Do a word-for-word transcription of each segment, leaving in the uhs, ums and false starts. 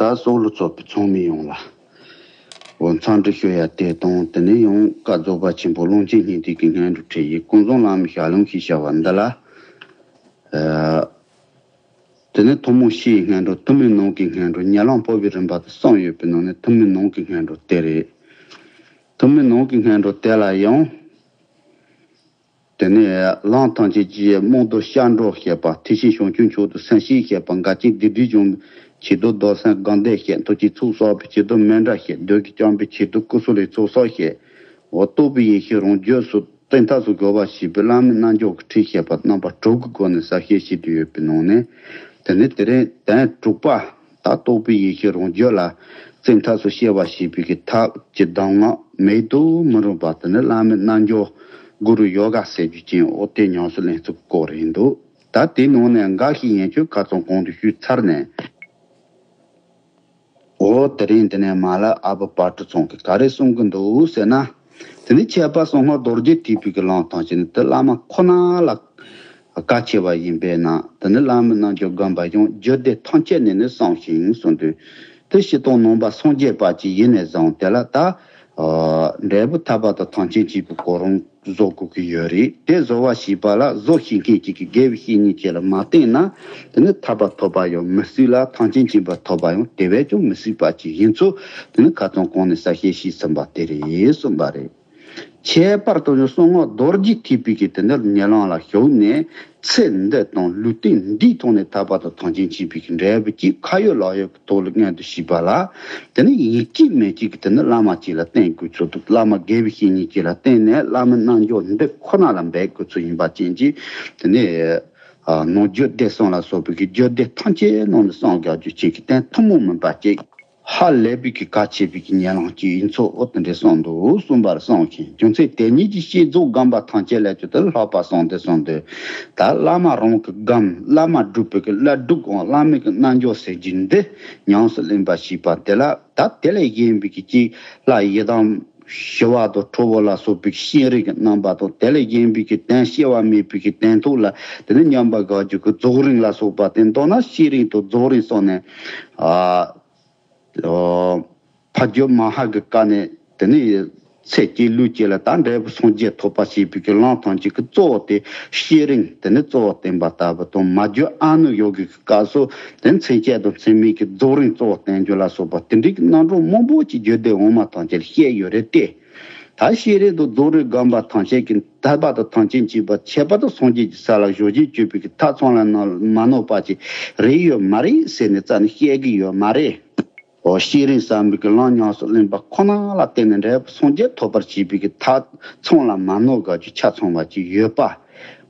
ད་སྲོག་ལ་བཙོག་པའི་ཚོགས་མི་ཡོངས་ལ། འོ་འཚམས་འདྲི་ཞུ་ཡ་དེ་དང་དེ་ནས་ཡང་བཀའ་རྫོགས་པ་ཆེན་པོ་ཀློང་ཆེན་སྙིང་ཐིག་གི་སྔོན་འགྲོ་ཁྲིད་ཡིག་ཀུན་བཟང་བླ་མའི་ཞལ་ལུང་ཞེས་བྱ་བ་འདི་ལ། ཨ། དེ་ནས་ཐུན་མོང་སྤྱིའི་སྔོན་འགྲོ། ཐུན་མིན་ནང་གི་སྔོན་འགྲོ། ཉེ་ལམ་སྤོབས་པའི་རིམ་པ་དེ་གསུམ་ཡོད་པའི་ནང་ནས་ཐུན་མིན་ནང་གི་སྔོན་འགྲོ་དེ་རེད། ཐུན་མིན་ནང་གི་སྔོན་འགྲོ་དེ་ལ་ཡང་། དེ་ནས་ལམ་ཐམས་ཅད་ཀྱི་རྨོངས་དོར་སྐྱབས་འགྲོ་བཤད་པ། ཐེག་ཆེན་བྱང་ཆུབ་མཆོག་ཏུ་སེམས་བསྐྱེད་བཤད་པ། འགལ་རྐྱེན་སྡིག་སྒྲིབ་སྦྱོང་བའི་ཆེད་དུ་རྡོར་སེམས་དགའ་ལྡན་བཤད། ཐུགས་ཀྱི་ཚོགས་བསགས་པའི་ཆེད་དུ་མཎྜལ་བཤད། འདོད་ཀྱི་བཅོམ་པའི་ཆེད་དུ་ཀུ་སུ་ལའི་ཚོགས་བསགས་བཤད། འོ་རྟོགས་པའི་ཡེ་ཤེས་རང་རྒྱུད་སོགས་བཙན་ཐབས་སུ་གོ་བ་ཞེས་པའི་བླ་མའི་རྣལ་འབྱོར་གྱི་ཁྲིད་བཤད་པ་རྣམ་པ་དྲུག་གི་སྒོ་ནས་གསལ་བཤད་བྱེད་དུ་ཡོད་པའི་ནང་ནས། དེ་ནས་དེ་རིང་དོན་དྲུག་པ། ད་རྟོགས་པའི་ཡེ་ཤེས་རང་རྒྱུད་ལ་བཙན་ཐབས་སུ་སྐྱེ་བ་ཞེས་པའི་གི་ཐབས་ཀྱི་གདམས་ངག་མེད་དུ་མི་རུང་བ། དེ་ནི་བླ་མའི་རྣལ་འབྱོར་གུ་རུ་ཡོ་ག་ཟེར་རྒྱུ་ཅན། འོ་དེ་ཉམས་སུ་ལེན་ཚུལ་སྐོར་རེད་འདུག་ད་དེའི་ནང་ནས་འགའ་ཞིག་ཡན་ཆོད་ཁ་ཚང་གོང་དུ་ཞུས་ཚར་ནས། འོ་དེ་རིང་འདི་ནས་མ་ལ་ཨ་བུ་དཔལ་སྤྲུལ་ཚང་གིས་ག་རེ་གསུང་གི་འདུག་ཟེར་ན། དེ་ནི་ཁྱད་པར་གསང་སྔགས་རྡོ་རྗེ་ཐེག་པའི་གི་ལམ་ཐམས་ཅད་ནི་དེ་བླ་མ་ཁོ་ན་ལ་གལ་ཆེ་བ་ཡིན་པས་ན། དེ་ནི་བླ་མའི་རྣལ་འབྱོར་སྒོམ་པ་ཡང་རྒྱུད་སྡེ་ཐམས་ཅད་ནས་ནི་གསུངས་ཤིང་གསུངས་དུས། དེ་སྤྱིར་བཏང་ནང་པ་སངས་རྒྱས་པ་ཅིག་ཡིན་ནས་བཟུང་དེ་ལ་ད། འབྲས་བུ་ཐར་པ་དང་ཐམས་ཅད་མཁྱེན་པའི་གོ་རིམ་བཟོ་དགོས་ཀྱི་ཡོད་རེད། དེ་བཟོ་བ་ཞེས་པ་ལ་བཟོ་ཤེས་མཁན་ཅིག་གིས་དགེ་བའི་བཤེས་གཉེན་ཅིག་ལ་མ་བསྟེན་ན། དེ་ནི་ཐར་པ་ཐོབ་པ་ཡང་མི་སྲིད་ལ། ཐམས་ཅད་མཁྱེན་པ་ཐོབ་པ་ཡང་དེ་བས་ཀྱང་མི་སྲིད་པ་ཅིག་ཡིན་ཚུལ་དེ་ནི་ཁ་ཚང་གོང་ནས་གསལ་བཤད་ཞུས་ཟིན་པ་དེ་རེད་གསུངས་པ་རེད། ཁྱད་པར་དུ་ཡང་གསང་སྔགས་རྡོ་རྗེ་ཐེག་པའི་གི་དེ་འདྲ་ཉེ་ལམ་ལ་ཞུགས་ནས་ཚེ་འདི་དང་ལུས་རྟེན་འདིའི་ཐོག་ནས་ཐར་པ་དང་ཐམས་ཅད་མཁྱེན་པའི་གི་འབྲས་བུ་ཅིག་ཁ་ཡོད་ལག་ཡོད་ཀྱི་ཐོག་ལ་མངོན་དུ་ཤེས་པ་ལ། དེ་ནི་ཡིན་གཅིག་མིན་གཅིག་གི་དེ་ནི་བླ་མ་གཅིག་ལ་བསྟེན་དགོས་ཚུལ་དང་། བླ་མ་དགེ་བའི་བཤེས་གཉེན་གཅིག་ལ་བསྟེན་ནས་བླ་མའི་རྣལ་འབྱོར་འདི་ཁོ་ན་ལ་འབད་དགོས་ཚུལ་ཡིན་པ་ཅན་གྱི་དེ་ནི། ཨ། ནང་རྒྱུད་སྡེ་གསུམ་ལ་སོགས་པའི་གི་རྒྱུད་སྡེ་ཐམས་ཅད་ནང་ནས་གསུངས་དགོས་རྒྱུ་ཅན་གྱི་དོན་ཐུན་མོང་མིན་པ་ཅིག་ཧ་ལས་པའི་གི་གལ་ཆེ་བའི་གི་ཉེ་ལམ་ཅིག་ཡིན་ཚུལ། འོ་དེ་འདྲའི་གསུངས་འདུག་གསུངས་པར་གསུངས་ཤིང་། རྒྱུ་མཚན་དེ་ཉིད་ཀྱི་བསྐྱེད་རྫོགས་སྒོམ་པ་ཐམས་ཅད་ལས་ཀྱང་དེ་ལྷག་པ་གསུངས་ཏེ་གསུངས་ཏེ། ད་བླ་མ་རང་གི་སྒོམ། བླ་མ་སྒྲུབ་པའི་གི་བླ་སྒྲུབ་དང་། བླ་མའི་གི་རྣལ་འབྱོར་ཟེར་རྒྱུ་འདི་ཉམས་སུ་ལེན་པ་ཞེས་པ་དེ་ལ། ད་དེ་ལས་གཞན་པའི་གི་ཅིག་ལྷ་ཡི་དམ་ཞི་བ་དང་ཁྲོ་བོ་ལ་སོགས་པའི་གི་བཤེས་རིགས་ཀྱི་རྣམ་པ་དང་། དེ་ལས་གཞན་པའི་གི་དོན་སྐྱེ་བ་མེད་པའི་གི་དོན་ཐོག་ལ་དེ་ནི་མཉམ་པ་དགའ་རྒྱུ་གི་རྫོགས་རིམ་ལ་སོགས་པ་དེ། མདོར་ན་བསྐྱེད་རིམ་དང་རྫོགས་རིམ་སོགས་ནས། ཨ། ཕ་རྒྱུད་མ་ཧཱ་གི་བཀའ་ནས་དེ་ནི་ཚེ་གཅིག་ལུས་གཅིག་ལ་ད་འབྲས་བུ་སངས་རྒྱས་ཐོབ་པ་ཞེས་པའི་གི་ལམ་ཐམས་ཅད་ཀྱི་གཙོ་བོ་དེ་བསྐྱེད་རིམ། དེ་ནི་གཙོ་བོ་བསྟན་པ་ལྟ་བུ་དང་། མ་རྒྱུད་ཨ་ནུ་ཡོ་གའི་གི་སྐབས་སུ་དེ་མཚན་བཅས་དང་མཚན་མེད་ཀྱི་རྫོགས་རིམ་གཙོ་བོ་བསྟན་རྒྱུ་ལ་སོགས་པ་དེ་འདྲའི་གི་རྣམ་གྲངས་མང་པོ་ཅིག་རྒྱུད་སྡེ་འོག་མ་ཐམས་ཅད་ལ་བཤད་ཡོད་རེད་དེ། ད་བསྐྱེད་རིམ་དང་རྫོགས་རིམ་སྒོམ་པ་ཐམས་ཅད་ཀྱི་ཐར་པ་དང་ཐམས་ཅད་མཁྱེན་པ། ཁྱད་པར་དུ་སངས་རྒྱས་ཀྱི་ས་ལ་བཞག་བཞིན་སྤྱོད་པའི་གི་ཐབས་ཚང་ལ་མ་གནོད་པ་ཅིག་རེད་ཡོད་མ་རེད་ཟེར་ནས་རྩ་ནས་བཤད་གི་ཡོད་མ་རེད། འོ་བསྐྱེད་རིམ་ཟབ་མོའི་གི་ལམ་ཉམས་སུ་ལེན་པ་ཁོ་ན་ལ་བརྟེན་ནས་འབྲས་བུ་སངས་རྒྱས་ཐོབ་པར་བྱེད་པའི་གི་ཐབས་ཚང་ལ་མ་གནོད་དགའ་རྒྱུ་ཆ་ཚང་བ་ཅིག་ཡོད་པ།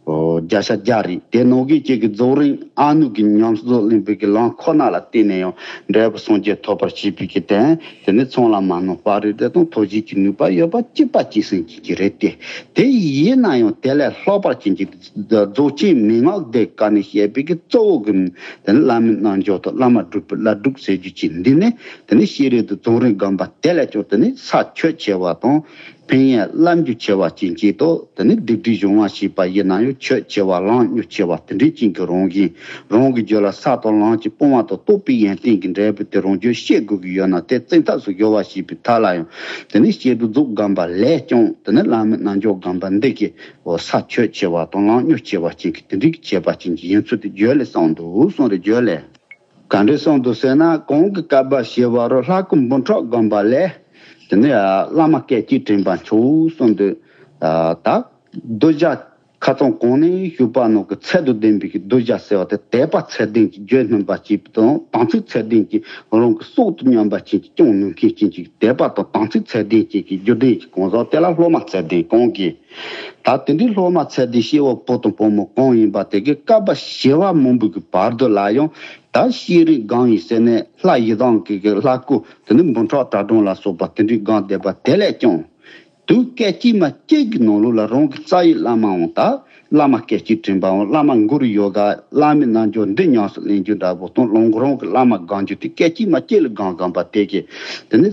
འོ་བརྒྱ་ཆ་བརྒྱ་རེད། དེ་ནང་གི་གཅིག་གི་རྫོགས་རིམ་ཨ་ནུ་གི་ཉམས་སུ་ལེན་པའི་གི་ལམ་ཁོ་ན་ལ་བརྟེན་ནས་ཡང་འབྲས་བུ་སངས་རྒྱས་ཐོབ་པར་བྱེད་པའི་གི་དོན་དེ་ནི་ཚང་ལ་མ་གནོད་པ་རེད། དེ་དང་ཐུགས་རྗེ་ཀྱི་ནུས་པ་ཡོད་པ་གཅིག་པ་གཅིག་སེམས་ཀྱི་གི་རེད་དེ། དེ་ཡིན་ན་ཡང་དེ་ལས་ལྷག་པར་ཅན་གྱི་རྫོགས་ཆེན་མན་ངག་སྡེ་ཀ་ནས་བཤད་པའི་གི་གཙོ་བོ་གི་དེ་ནི་བླ་མའི་རྣལ་འབྱོར་དང་། བླ་མ་སྒྲུབ་པའི་བླ་སྒྲུབ་ཟེར་རྒྱུ་ཅིག་འདི་ནི་དེ་ནི་བསྐྱེད་རིམ་དང་རྫོགས་རིམ་སྒོམ་པ་དེ་ལས་ཀྱང་དེ་ནི་ས་ཆོད་ཆེ་བ་དང་། ཕན་ཡོན་རླབས་འགྱུར་ཆེ་བ་ཅན་གཅིག་དང་། དེ་ནི་སྡིག་སྒྲིབ་སྦྱོང་བ་ཞེས་པ་ཡིན་ན་ཡང་ཆོད་ཆེ་བ་ལམ་མྱུར་ཆེ་བ་དེ་འདྲའི་ཅན་གྱི་རང་བཞིན། རང་གི་རྒྱུད་ལ་ས་དང་ལམ་གྱི་སྤོང་བ་དང་རྟོགས་པའི་ཡོན་ཏན་གྱི་འབྲས་བུ་དེ་རང་རྒྱུད་ཤེས་དགོས་ཀྱི་ཡོད་ན། དེ་བཙན་ཐབས་སུ་གྱུར་པ་ཞེས་པའི་ཐབས་ལ་ཡང་དེ་ནི་བསྐྱེད་རིམ་རྫོགས་སྒོམ་པ་ལས་ཀྱང་དེ་ནི་བླ་མའི་རྣལ་འབྱོར་སྒོམ་པ་འདི་གི་འོ་ས་ཆོད་ཆེ་བ་དང་ལམ་མྱུར་ཆེ་བ་ཅན་གྱི་དེ་འདྲའི་གི་ཁྱད་པར་ཅན་གྱི་ཡིན་ཚུལ་དེ་རྒྱུད་ལས་གསུངས་འདུག་གསུངས་རེད། རྒྱུད་ལས། ག་འདྲས་གསུངས་འདུག་ཟེར་ན། གོང་གི་བསྐལ་པ་བྱེ་བ་རུ་ལྷ་སྐུ་འབུམ་ཕྲག་བསྒོམས་པ་ལས། དེ་ནས་བླ་མ་སྐད་ཅིག་དྲན་པ་མཆོག་གསུངས་འདུག་ད་གདུལ་བྱ་ཁ་ཚང་གོང་ནས་ཞུས་པ་ནང་གི་ཚད་དང་ལྡན་པའི་གི་གདུལ་བྱ་ཟེར་བ་དེ། དད་པ་ཚད་ལྡན་གྱི་རྒྱུད་སྨིན་པ་ཅིག་དང་། དམ་ཚིག་ཚད་ལྡན་གྱི་རང་གི་སྲོག་ཏུ་སྙམ་པ་ཅན་གྱི་སྐྱོང་ནུས་མཁན་ཅན་གྱི་དད་པ་དང་དམ་ཚིག་ཚད་ལྡན་ཅན་གྱི་རྒྱུད་ལྡན་གྱི་གང་ཟག་དེ་ལ་སློབ་མ་ཚད་ལྡན་གང་གིས། ད་དེ་འདྲའི་སློབ་མ་ཚད་ལྡན་སྐྱེ་བོ་ཕོ་དང་བུ་མོ་གང་ཡིན་པ་དེ་གིས་བསྐལ་པ་བྱེ་བ་མང་པོའི་གི་བར་དུ་ལ་ཡང་ད་བསྐྱེད་རིམ་སྒོམ་ཡིན་ཟེར་ནས་ལྷ་ཡི་དམ་གྱི་གི་ལྷ་སྐུ་དེ་ནི་འབུམ་ཕྲག་དྲུག་སྒྲོམ་ལ་སོགས་པ་དེ་འདྲའི་སྒོམ་བསྡད་པ་དེ་ལས་ཀྱང་། དུས་སྐད་ཅིག་མ་གཅིག་གི་ནང་ལོགས་ལ་རང་གི་རྩ་བའི་བླ་མའང་ད་བླ་མ་སྐད་ཅིག་དྲན་པའང་། བླ་མ་གུ་རུ་ཡོ་ག་བླ་མའི་རྣལ་འབྱོར་འདི་ཉམས་སུ་ལེན་རྒྱུ་འདྲ་པོ་དང་། རང་གི་རང་གི་བླ་མ་སྒོམ་རྒྱུ་དེ་སྐད་ཅིག་མ་གཅིག་ལ་སྒོམ་སྒོམ་པ་དེ་གིས་དེ་ནི་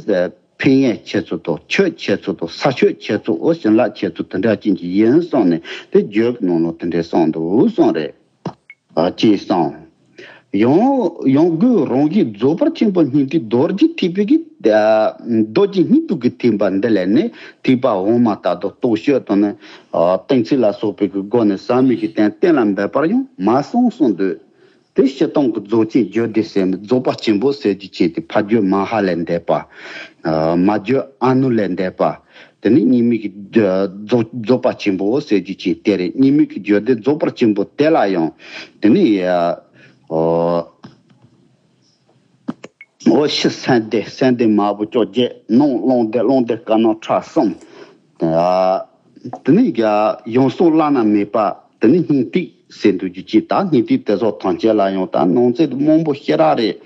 ཕན་ཡོན་ཆེ་ཚུལ་དང་། ཆོད་ཆེ་ཚུལ་དང་། ས་ཆོད་ཆེ་ཚུལ། འོ་བྱིན་རླབས་ཆེ་ཚུལ་དེ་འདྲ་ཅན་གྱི་ཡིན་གསུངས་ནས། དེ་རྒྱུད་ཀྱི་ནང་ལོགས་དེ་འདྲའི་གསུངས་འདུག་གསུངས་རེད། ཨ། ཅེས་གསུངས། ཡང་ཡང་སྒོས་རང་བཞིན་རྫོགས་པ་ཆེན་པོ་སྙིང་ཐིག་རྡོ་རྗེ་ཐེག་པའི་གི་ཨ་རྡོ་རྗེ་སྙིང་པོ་གི་ཐེག་པ་འདི་ལས་ནི་ཐེག་པ་འོག་མ་ལྟར་དུ་རྟོག་དཔྱོད་དང་ནི་ཨ་གཏན་ཚིགས་ལ་སོགས་པའི་གི་སྒོ་ནས་ཟབ་མོའི་གི་དོན་གཏན་ལ་འབེབས་པར་ཡང་མ་གསུངས་གསུངས་འདུག་དེ་སྤྱིར་བཏང་གི་རྫོགས་ཆེན་རྒྱུད་སྡེ་ཟེར་མི་རྫོགས་པ་ཆེན་པོ་ཟེར་རྒྱུ་ཅན་དེ་ཕ་རྒྱུད་མ་ཧཱ་ལས་འདས་པ། ཨ་མ་རྒྱུད་ཨ་ནུ་ལས་འདས་པ། དེ་ནི་གཉིས་མེད་ཀྱི་རྒྱུད་རྫོགས་རྫོགས་པ་ཆེན་པོ་ཟེར་རྒྱུ་ཅན་དེ་རེད། གཉིས་མེད་ཀྱི་རྒྱུད་སྡེ་རྫོགས་པ་ཆེན་པོ་དེ་ལ་ཡང་དེ་ནི་ཨ་ཨོ་ཨོ་ཕྱི་སེམས་སྡེ། སེམས་སྡེ་མ་བུ་བཅོ་བརྒྱད། ནང་རླུང་སྡེ། རླུང་སྡེ་སྐར་ནང་ཁྲག་གསུམ། ཨ་དེ་ནི་ཡང་གསུངས་བླ་ན་མེད་པ། དེ་ནི་སྙིང་ཐིག་ཟེར་འདུག་རྒྱུ་ཅན། ད་སྙིང་ཐིག་དེ་སོགས་ཐམས་ཅད་ལ་ཡང་ད་ནང་གསེས་དུ་མང་པོ་ཞེ་དྲག་རེད།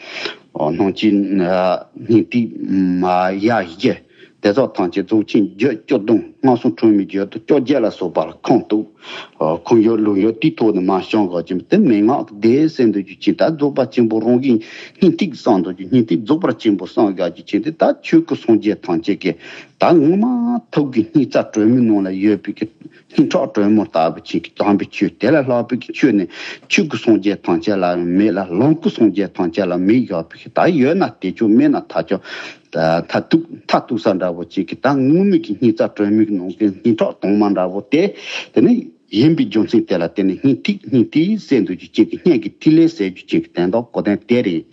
ཨོ་སྣང་ཆེན་ཨ་སྙིང་ཐིག་མ་ཡ་བཞི། དེ་སོགས་ཐམས་ཅད་རྫོགས་ཆེན་རྒྱུད་བཅུ་བདུན། སྔགས་སྲུང་ཁྲོ་མོའི་རྒྱུད་དུ་བཅོ་བརྒྱད་ལ་སོགས་པ་ལ་ཁུངས་གཏུགས། ཨ་ཁུངས་ཡོད་ལུང་ཡོད་དེའི་ཐོག་ནས་མ་བྱུང་ག་ཅིག་དེ་མན་ངག་སྡེ་ཟེར་འདུག་རྒྱུ་ཅན། ད་རྫོགས་པ་ཆེན་པོ་རང་གི་སྙིང་ཐིག་གསུངས་འདུག་རྒྱུ། སྙིང་ཐིག་རྫོགས་པ་ཆེན་པོ་གསུངས་ག་རྒྱུ་ཅན་དེ་ད་ཆོས་སྐུ་སངས་རྒྱས་ཐམས་ཅད་ཀྱི་ད་ངོ་མ་ཐུགས་ཀྱི་སྙིང་རྩ་དྲོན་མོའི་ནང་ལ་ཡོད་པའི་གི་སྙིང་ཁྲག་དྲོན་མོ་ལྟ་བུ་ཅིག་གི་དམ་པའི་ཆོས། དེ་ལས་ལྷག་པའི་གི་ཆོས་ནི་ཆོས་སྐུ་སངས་རྒྱས་ཐམས་ཅད་ལ་མེད་ལ། ལོངས་སྐུ་སངས་རྒྱས་ཐམས་ཅད་ལ་མེད་བཞག་པའི་གི་ད་ཡོད་ན་དེ་ཆོས་མེད་ན་ཐ་ཆོས། ད་མཐར་ཐུག་མཐར་ཐུག་ས་འདྲ་བོ་ཅིག་གི་ད་ངུ་མི་གི་སྙིང་རྩ་དྲོན་མོའི་གི་ནང་གི་སྙིང་ཁྲག་དྭངས་མ་འདྲ་བོ་དེ། དེ་ནི་ཡིན་པའི་རྒྱུ་མཚན་དེ་ལ་བརྟེན་ནས་སྙིང་ཐིག་སྙིང་ཐིག་ཟེར་འདུག་རྒྱུ་ཅན་གི་སྙན་གི་ཐིག་ལེ་ཟེར་རྒྱུ་ཅན་གི་དོན་དག་གོ་དོན་དེ་རེད།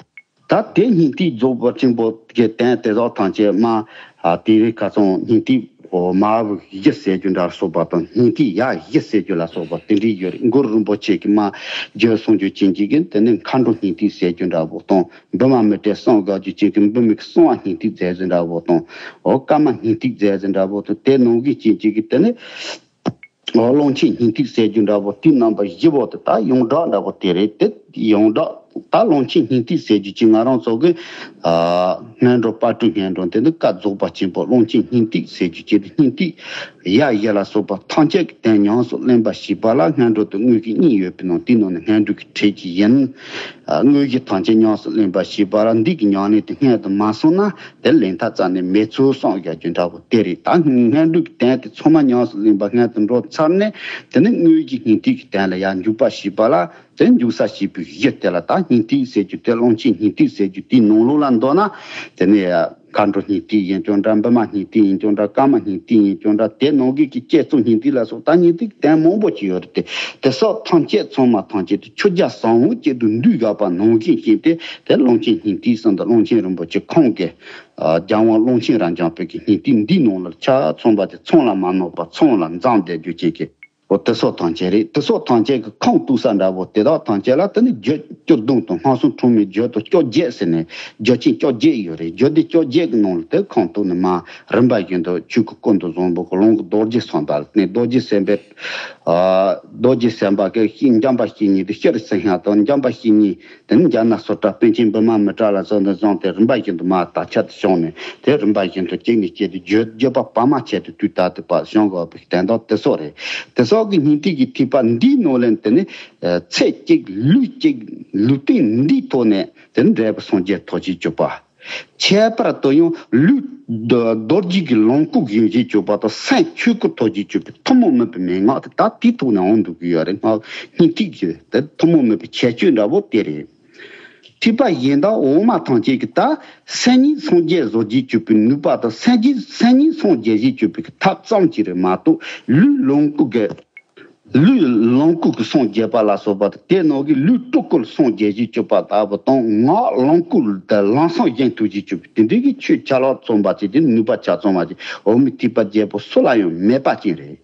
ད་དེ་སྙིང་ཐིག་རྫོགས་པ་ཆེན་པོ་གི་དོན་དེ་དག་ཐམས་ཅད་མ་ཨ་དེ་རིང་ཁ་སང་སྙིང་ཐིག་འོ་མ་བུ་བཞི་ཟེར་རྒྱུ་འདྲ་སོགས་པ་དང་། སྙིང་ཐིག་ཡ་བཞི་ཟེར་རྒྱུ་ལ་སོགས་པ་དེ་འདྲའི་ཡོད་རེད། གུ་རུ་རིན་པོ་ཆེ་གི་མ་རྒྱུད་གསུང་རྒྱུ་ཅན་གྱི་གི་དེ་ནི་མཁའ་འགྲོ་སྙིང་ཐིག་ཟེར་རྒྱུ་འདྲ་བོ་དང་། བི་མ་མི་ཏྲས་གསུངས་དགོས་རྒྱུ་ཅན་གྱི་བི་མའི་གསང་བ་སྙིང་ཐིག་ཟེར་རྒྱུ་འདྲ་བོ་དང་། འོ་ཀ་མ་སྙིང་ཐིག་ཟེར་རྒྱུ་འདྲ་བོ་དང་། དེ་ནང་གི་ཅན་གྱི་གི་དེ་ནི་འོ་ཀློང་ཆེན་སྙིང་ཐིག་ཟེར་རྒྱུ་འདྲ་བོ། དེའི་རྣམ་པ་བཞི་བོ་དེ་ད་ཡོངས་གྲགས་འདྲ་བོ་དེ་རེད། དེ་ཡོངས་གྲགས་ད་ཀློང་ཆེན་སྙིང་ཐིག་ཟེར་རྒྱུ་ཅན་ང་རང་ཚོ་གི་ཨ་སྔོན་འགྲོ་དཔལ་སྤྲུལ་སྔོན་འགྲོ་དེ་ནི་བཀའ་རྫོགས་པ་ཆེན་པོ་ཀློང་ཆེན་སྙིང་ཐིག་ཟེར་རྒྱུ་ཅན་དེ། སྙིང་ཐིག་ཡ་བཞི་ལ་སོགས་པ་ཐམས་ཅད་ཀྱི་དོན་ཉམས་སུ་ལེན་པ་ཞེས་པ་ལ་སྔོན་འགྲོ་དང་དངོས་གཞི་གཉིས་ཡོད་པའི་ནང་དེའི་ནང་ནས་སྔོན་འགྲོ་གི་ཁྲིད་ཀྱི་ཡིན། ཨ་དངོས་གཞི་ཐམས་ཅད་ཉམས་སུ་ལེན་པ་ཞེས་པ་ལ་འདི་གི་ཉམས་ལེན་དེ་སྔོན་དུ་མ་སོང་ན་དེ་ལེན་ཐབས་རྩ་ནས་མེད་ཚུལ་གསུངས་ཡོད་རྒྱུ་འདྲ་བོ་དེ་རེད། ད་སྔོན་འགྲོ་གི་དོན་དེ་ཚང་མ་ཉམས་སུ་ལེན་པ་སྔོན་དུ་འགྲོ་ཚར་ནས་དེ་ནས་དངོས་གཞི་སྙིང་ཐིག་གི་དོན་ལ་ཡར་འཇུག་པ་ཞེས་པ་ལ་དེ་འཇུག་ས་ཞེས་པའི་གཞི་དེ་ལ་ད་སྙིང་ཐིག་ཟེར་རྒྱུ་དེ་ཀློང་ཆེན་སྙིང་ཐིག་ཟེར་རྒྱུ་དེའི་ནང་ལོགས་ལ་འདོད་ན་དེ་ནས་མཁའ་འགྲོ་སྙིང་ཐིག་ཡིན་ཀྱང་འདྲ། བི་མ་སྙིང་ཐིག་ཡིན་ཀྱང་འདྲ། ཀ་མ་སྙིང་ཐིག་ཡིན་ཀྱང་འདྲ། དེ་ནང་གི་གི་བསྐྱེད་རྫོགས་སྙིང་ཐིག་ལ་སོགས་ད་སྙིང་ཐིག་དོན་མང་པོ་ཅིག་ཡོད་རེད་དེ། དེ་སོགས་ཐམས་ཅད་ཚང་མ་ཐམས་ཅད་དེ་ཆོས་རྒྱལ་ཟབ་དབང་གཅིག་ཏུ་འདུས་བཞག་པ་ནང་བཞིན་བཞིན་ཏེ། དེ་ཀློང་ཆེན་སྙིང་ཐིག་གསུངས་འདུག་ཀློང་ཆེན་རིན་པོ་ཆེ་ཁོང་གིས་ཨ་རྒྱལ་དབང་ཀློང་ཆེན་རབ་འབྱམས་པའི་གི་སྙིང་ཐིག་འདིའི་ནང་ལ་ཆ་ཚང་པ་དེ་ཚང་ལ་མ་གནོད་པ་ཚང་ལ་འཛོམས་བསྡད་རྒྱུ་ཅན་གྱི། འོ་དེ་སོགས་ཐམས་ཅད་རེད། དེ་སོགས་ཐམས་ཅད་ཀྱི་ཁུངས་གཏུགས་ས་འདྲ་བོ་དེ་དག་ཐམས་ཅད་ལ་དེ་ནི་རྒྱུད་བཅུ་བདུན་དང་། སྔགས་སྲུང་ཁྲོ་མོའི་རྒྱུད་དུ་བཅོ་བརྒྱད་ཟེར་ནས་རྒྱུད་ཆེན་བཅོ་བརྒྱད་ཡོད་རེད། རྒྱུད་སྡེ་བཅོ་བརྒྱད་ཀྱི་ནང་ལ་དེ་ཁུངས་གཏུགས་ནས་མ་རིམ་པ་བཞིན་དུ་ཆོས་སྐུ་ཀུན་ཏུ་བཟང་པོ་གི་ལོངས་སྐུ་རྡོ་རྗེ་སེམས་དཔའ་ལ་བརྟེན། རྡོ་རྗེ་སེམས་དཔའི་ཨ་རྡོ་རྗེ་སེམས་དཔའ་གི་ཤེས་འཇམ་དཔལ་བཤེས་གཉེན་དེ་ཤེར་སིང་ཧ་དང་འཇམ་དཔལ་བཤེས་གཉེན། དེ་ནས་རྒྱ་ནག་སོ་ཏྲ་པཎ་ཆེན་བི་མ་མི་ཏྲ་ལ་སོགས་འདི་བཟུང་སྟེ་རིམ་པ་བཞིན་དུ་མ་དར་ཁྱབ་ཏུ་བྱུང་ནས་དེ་རིམ་པ་བཞིན་དུ་གཅིག་ནས་གཅིག་ཏུ་བརྒྱུད་བརྒྱུད་པ་བར་མ་ཆད་དུ་དུས་ད་ལྟ་བར་བྱུང་དགོས་པའི་དོན་དག་དེ་སོགས་རེད། དེ་སོགས་ཀྱི་སྙིང་ཐིག་གི་ཐེག་པ་འདིའི་ནང་ལ་དེ་ནི་ཚེ་གཅིག་ལུས་གཅིག་ལུས་རྟེན་འདིའི་ཐོག་ནས་དེ་ནི་འབྲས་བུ་སངས་རྒྱས་ཐོབ་བྱེད་གྱུར་པ། ཁྱད་པར་དུ་ཡང་ལུས་རྡོ་རྡོ་རྗེ་གི་ལོངས་སྐུ་ཡིན་བྱེད་གྱུར་པ་དང་། སེམས་ཆོས་སྐུ་ཐོབ་བྱེད་གྱུར་པའི་ཐུན་མོང་མིན་པའི་མན་ངག་དེ་ད་དེའི་ཐོག་ནས་འོང་འདུག་གི་ཡོད་རེད། སྔགས་སྙིང་ཐིག་གི་དེ་ཐུན་མོང་མིན་པའི་ཁྱད་ཆོས་འདྲ་བོ་དེ་རེད། ཐེག་པ་གཞན་དག་འོག་མ་ཐམས་ཅད་ཀྱི་ད་སེམས་ཉིད་སངས་རྒྱས་བཟོ་བྱེད་གྱུར་པའི་ནུས་པ་དང་། སེམས་ཀྱི་སེམས་ཉིད་སངས་རྒྱས་བྱེད་གྱུར་པའི་ཐབས་ཙམ་གྱིས་རེད་མ་གཏོགས། ལུས་ལོངས་སྐུ་གི་ལུས་ལོངས་སྐུ་གི་སངས་རྒྱས་པ་ལ་སོགས་པ་དང་། དེ་ནང་གི་ལུས་སྤྲུལ་སྐུ་ལ་སངས་རྒྱས་བྱེད་གྱུར་པ་ལྟ་བུ་དང་། ངག་ལོངས་སྐུ་དེ་ལམ་སེང་བཞེངས་ཐུབ་བྱེད་གྱུར་པའི་དེ་འདྲའི་གི་ཆོས་ཆ་ལག་ཚང་བ་ཅིག་དེ་ནུས་པ་ཆ་ཚང་བ་ཅིག་འོག་མིན་ཐེག་པ་རྒྱལ་པོ་སུ་ལ་ཡང་མེད་པ་ཅན་རེད།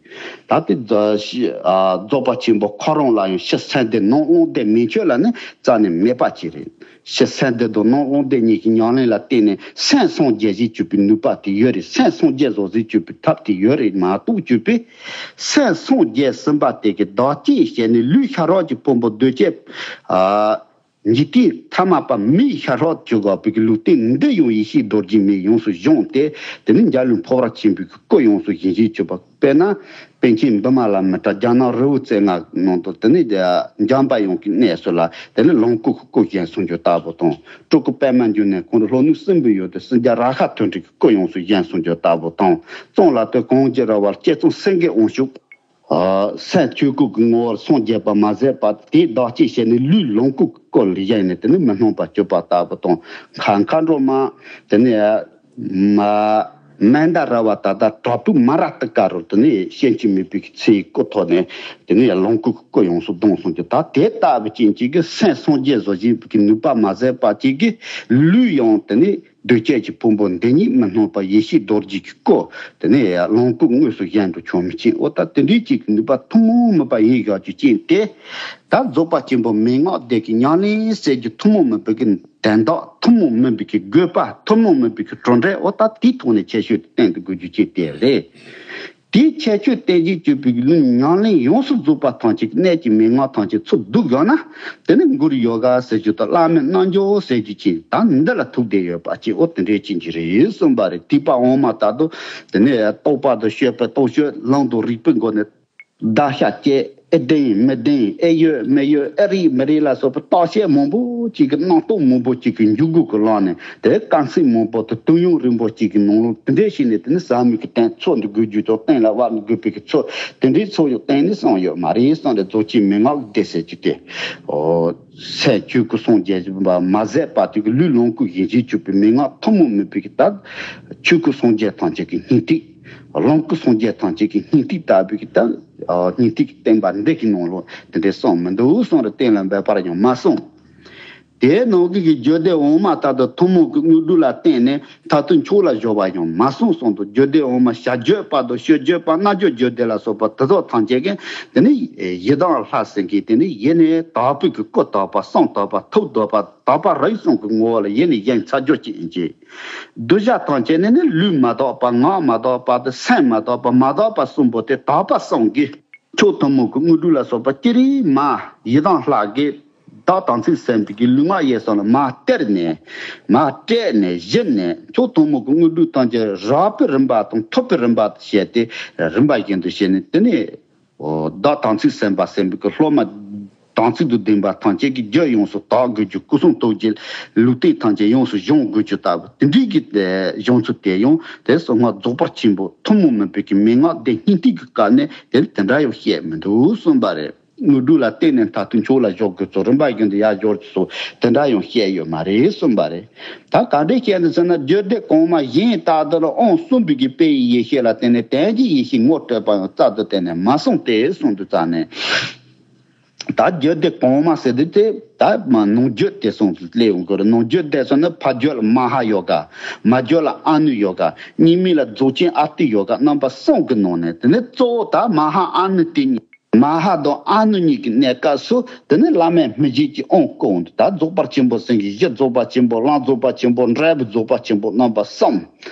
ད་ལྟའི་རྫ་ཤི་ཨ་རྫོགས་པ་ཆེན་པོ་ཁོ་རང་ལ་ཡང་ཕྱི་སེམས་སྡེ་ནང་རླུང་སྡེ་མན་ཆད་ལ་ནི་རྩ་ནས་མེད་པ་ཅིག་རེད། ཕྱི་སེམས་སྡེ་དང་ནང་རླུང་སྡེ་གཉིས་ཀྱི་ཉམས་ལེན་ལ་བརྟེན་ནས་སེམས་སངས་རྒྱས་བྱེད་གྱུར་པའི་ནུས་པ་དེ་ཡོད་རེད། སེམས་སངས་རྒྱས་བཟོ་བྱེད་གྱུར་པའི་ཐབས་དེ་ཡོད་རེད་མ་གཏོགས། གྱུར་པའི་སེམས་སངས་རྒྱས་ཟིན་པ་དེ་གི་བདག་རྐྱེན་བྱས་ནས་ལུས་ཤ་རོགས་ཀྱི་ཕུང་པོ་གདོས་བཅས་ཨ་འཇིག་རྟེན་ཐ་མལ་པ་མིའི་ཤ་རོགས་གྱུར་དགོས་པའི་ལུས་རྟེན་འདི་ཡང་ཡེ་ཤེས་རྡོ་རྗེ་མས་ཡོངས་སུ་བཟུང་སྟེ། དེ་ནི་འཇའ་ལུས་འཕོ་བ་ཆེན་པོའི་སྐུ་ཡོངས་སུ་བཞེངས་བྱེད་གྱུར་པ། དཔེར་ན་པཎ་ཆེན་བི་མ་ལ་མི་ཏྲ་རྒྱ་ནག་རི་བོ་རྩེ་ལྔ་ནང་དུ་དེ་ནི་འཇམ་པ་དབྱངས་ཀྱི་གནས་སུ་ལ་དེ་ནི་ལོངས་སྐུ་གི་སྐུ་བཞེངས་གསུང་རྒྱུ་ལྟ་བུ་དང་། སྤྲུལ་སྐུ་པདྨ་འབྱུང་གནས་ཁོང་ཁྲོ་ལྷོ་ནུབ་སྲིན་པོའི་ཡུལ་དུ་སེང་རྒྱ་ར་ཧ་ཐོད་ཕྲེང་གི་སྐུ་ཡོངས་སུ་བཞེངས་གསུང་རྒྱུ་ལྟ་བུ་དང་། གཙང་ལ་དུ་གངས་ཀྱི་ར་བར་སྐྱེད་ཚལ་སེང་གེ་དབང་ཕྱུག་སེམས་ཆོས་སྐུ་གི་ངོ་བོར་སངས་རྒྱས་པ་མ་ཟད་པ་དེ་བདག་གཅེས་བྱས་ནས་ལུས་ལོངས་སྐུ་གི་སྐུ་ལ་བཞེངས་ནས་དེ་ནི་མི་སྣང་བར་གྱུར་པ་ལྟ་བུ་དང་། མཁའ་མཁའ་འགྲོ་མ་དེ་ནི་མ་མནྡ་ར་བ་ད་ལྟ་བྲག་ཕུག་མ་ར་ཏི་ཀ་རུ་དེ་ནི་སྐྱེ་འཆི་མེད་པའི་ཚེའི་སྐུ་ཐོག་ནས་དེ་ནི་ལོངས་སྐུ་གི་སྐུ་ཡོངས་སུ་ལྡང་སོང་གི། ད་དེ་ལྟ་བུ་ཅན་གཅིག་གི་སེམས་སངས་རྒྱས་བཟོ་བཞིན་པའི་ནུས་པ་མ་ཟད་པ་གཅིག་གི་ལུས་ཡང་དེ་ནི་གདོས་བཅས་ཀྱི་ཕུང་པོ་འདི་ཉིད་མི་སྣང་བ་ཡེ་ཤེས་རྡོ་རྗེ་གི་སྐུ། དེ་ནས་ལོངས་སྐུ་དངོས་སུ་བཞེངས་འགྲོ་ཆོག་མི་ཅན། འོ་ད་དེ་འདྲའི་ཅིག་གི་ནུས་པ་ཐུན་མོང་མིན་པ་ཡིན་བཞག་རྒྱུ་ཅན་ཏེ། ད་རྫོགས་པ་ཆེན་པོ་མན་ངག་སྡེ་གི་ཉམས་ལེན་ཟེར་རྒྱུ་ཐུན་མོང་མིན་པའི་གི་དོན་དག་ཐུན་མོང་མིན་པའི་གི་དགོས་པ། ཐུན་མོང་མིན་པའི་གི་གྲུབ་འབྲས། འོ་ད་དེའི་ཐོག་ནས་ཁྱད་ཆོས་བསྟན་དུ་དགོས་རྒྱུ་ཅན་དེ་རེད། དེའི་ཁྱད་ཆོས་བསྟན་བྱེད་སྤྱོད་པའི་ལུས་ཉམས་ལེན་ཡོངས་སུ་རྫོགས་པ་ཐམས་ཅད་གནད་ཀྱི་མན་ངག་ཐམས་ཅད་ཚུར་བསྡུ་བཞག་ན། དེ་ནི་མགུར་ཡོ་ག་ཟེར་རྒྱུ་དང་བླ་མའི་རྣལ་འབྱོར་ཟེར་རྒྱུ་ཅན་ད་འདི་ལ་ཐུག་བསྡད་ཡོད་པ་ཅིག་འོ་དེ་འདྲའི་ཅན་གྱི་རེད་གསུངས་པ་རེད། ཐེག་པ་དབུ་མ་ལྟར་དུ་དེ་ནི་རྟོགས་པ་དང་དཔྱོད་པའི་སྟོབས་ཤུགས་ལམ་དང་རིགས་པའི་སྒོ་ནས་བརྡར་ཤ་བཅད། ཨེ་བདེན་མི་བདེན། ཨེ་ཡོད་མི་ཡོད། ཨེ་རེད་མི་རེད་ལ་སོགས་པའི་བརྟག་དཔྱད་མང་པོ་ཅིག་གི་རྣམ་རྟོག་མང་པོ་ཅིག་གི་འཇུག་སྒོ་གི་ལམ་ནས་དེ་དཀའ་ཚེགས་མང་པོ་དང་དུས་ཡུན་རིང་པོ་ཅིག་གི་ནང་ལོགས་དེ་འདྲའི་ཞིག་ནས་དེ་ནི་ཟབ་མོ་གི་དོན་ཚོགས་འདུ་དགོས་རྒྱུ་དང་གཏན་ལ་དབབ་དགོས་པའི་གི་ཚོགས་དེ་འདྲའི་ཚོགས་ཡོད་གཏན་ནས་སོང་ཡོད་མ་རེད་གསུངས་ཏེ། རྫོགས་ཆེན་མན་ངག་སྡེ་ཟེར་རྒྱུ་དེ། ཨོ། སེམས་ཆོས་སྐུ་སངས་རྒྱས་པ་མ་ཟད་པ་དེ་གི་ལུས་ལོངས་སྐུ་ཡིན་ཞེས་གྱུར་པའི་མན་ངག་ཐུན་མོང་མིན་པའི་གི་ད་ཆོས་སྐུ་སངས་རྒྱས་ཐམས་ཅད་ཀྱི་སྙིང་ཐིག་ལོངས་སྐུ་སངས་རྒྱས་ཐམས་ཅད་ཀྱི་སྙིང་ཐིག་ལྟ་བུའི་གི་ད་སྙིང་ཐིག་གི་བསྟན་པ་འདི་གི་ནང་ལོགས་དེ་འདྲའི་གསུངས་མི་འདུག་གསུངས་རེ་གཏན་ལ་འབེབས་པར་ཡང་མ་གསུངས། དེའི་ནང་གི་རྒྱུད་སྡེ་འོག་མ་ལྟར་དུ་ཐུན་མོང་གི་དངོས་གྲུབ་ལ་བརྟེན་ནས་མཐར་ཐུག་མཆོག་ལ་སྦྱོར་བ་ཡང་མ་གསུངས་གསུངས་འདུག་རྒྱུད་སྡེ་འོག་མ་བྱ་རྒྱུད་པ་དང་སྤྱོད་རྒྱུད་པ་རྣལ་འབྱོར་རྒྱུད་སྡེ་ལ་སོགས་པ་དེ་དག་ཐམས་ཅད་ཀྱིས་དེ་ནི་ཡི་དམ་ལྷ་ཟེར་མཁན་དེ་ནི་ཡེ་ནས་དག་པའི་གི་སྐུ་དག་པ་བསམ་དག་པ་ཐུགས་དག་པ་དག་པ་རང་བྱུང་གི་ངོ་བོ་ལ་ཡེ་ནས་བཞེངས་ཚར་རྒྱུ་ཅན་གྱི་གདུལ་བྱ་ཐམས་ཅད་ནི་ནི་ལུས་མ་དག་པ་ངག་མ་དག་པ་དང་སེམས་མ་དག་པ་མ་དག་པ་གསུམ་པོ་དེ་དག་པ་གསུམ་གྱིས། མཆོག་ཐུན་མོང་གི་དངོས་གྲུབ་ལ་སོགས་པ་ཅི་རིགས་མ་ཡི་དམ་ལྷ་གིས་བདག་དམ་ཚིག་ཟིན་པའི་གི་ལུས་ངག་ཡིད་གསུམ་ལ་མ་སྟེར་ནས་མ་སྤྲད་ནས་གཞི་ནས་མཆོག་ཐུན་མོང་གི་དངོས་གྲུབ་ཐམས་ཅད་རག་པའི་རིམ་པ་དང་ཐོབ་པའི་རིམ་པ་བཤད་དེ་རིམ་པ་བཞིན་དུ་བཤད་ནས་དེ་ནས་བདག་དམ་ཚིག་ཟིན་པ་ཟིན་པའི་གི་སློབ་མ་དམ་ཚིག་ཏུ་ལྡན་པ་ཐམས་ཅད་ཀྱི་རྒྱུད་ཡོངས་སུ་དག་དགོས་རྒྱུ། སྐུ་གསུང་ཐུགས་ཀྱི་ལུས་རྟེན་ཐམས་ཅད་ཡོངས་སུ་སྦྱོང་དགོས་རྒྱུ་ལྟ་བུ་དེ་འདྲའི་གི་གཞུང་ཚུལ་དེ་ཡང་དེ་གསང་སྔགས་རྫོགས་པ་ཆེན་པོ་ཐུན་མོང་མིན་པའི་གི་མན་ངག་སྡེ་སྙིང་ཐིག་གི་སྐབས་ནས་དེ་དེ་འདྲ་ཡང་བཤད་མི་འདུག་གསུངས་པ་རེད། དངོས་གྲུབ་ལ་བརྟེན་ནས་མཐར་ཐུག་མཆོག་ལ་སྦྱོར་དགོས་ཚུལ་རིམ་པ་བཞིན་དུ་ཡར་སྦྱོར་ཚུལ་སོགས་དེ་འདྲ་ཡང་བཤད་ཡོད་མ་རེད་གསུངས་པ་རེད། ད་ག་འདྲས་བཤད་ནས་ཟེར་ན་རྒྱུད་སྡེ་གོང་མ་གཞན་ལྟར་དུ་ལ་དབང་གསུམ་པའི་གི་དཔལ་ཡེ་ཤེས་ལ་བརྟེན་ནས་དོན་གྱི་ཡེ་ཤེས་ངོ་སྤྲད་པ་ཡང་རྩལ་དུ་བཏོན་ནས་མ་གསུངས་ཏེ་གསུངས་དུས་ཙང་ནས། ད་རྒྱུད་སྡེ་གོང་མ་ཟེར་དུས་དེ་ད་མ་ནང་རྒྱུད་དེ་གསུངས་སླེབས་ཡོང་གི་རེད། ནང་རྒྱུད་དེ་སོང་ན་ཕ་རྒྱུད་ལ་མ་ཧཱ་ཡོ་ག་མ་རྒྱུད་ལ་ཨ་ནུ་ཡོ་ག་གཉིས་མེད་ལ་རྫོགས་ཆེན་ཨ་ཏི་ཡོ་ག་རྣམ་པ་གསུམ་གི་ནང་ནས་དེ་ནས་གཙོ་བོ་ད་མ་ཧཱ་ཨ་ནུ་དེ་གཉིས། མ་ཧཱ་དང་ཨ་ནུ་གཉིས་ཀྱི་གནས་སྐབས་སུ་དེ་ནི་བླ་མའི་སྨིན་བྱེད་ཀྱི་དབང་བསྐུར་འོང་དུས། ད་རྫོགས་པ་ཆེན་པོ་ཟེར་གྱི་གཞི་རྫོགས་པ་ཆེན་པོ་ལམ་རྫོགས་པ་ཆེན་པོ་འབྲས་བུ་རྫོགས་པ་ཆེན་པོ་རྣམ་པ་གསུམ།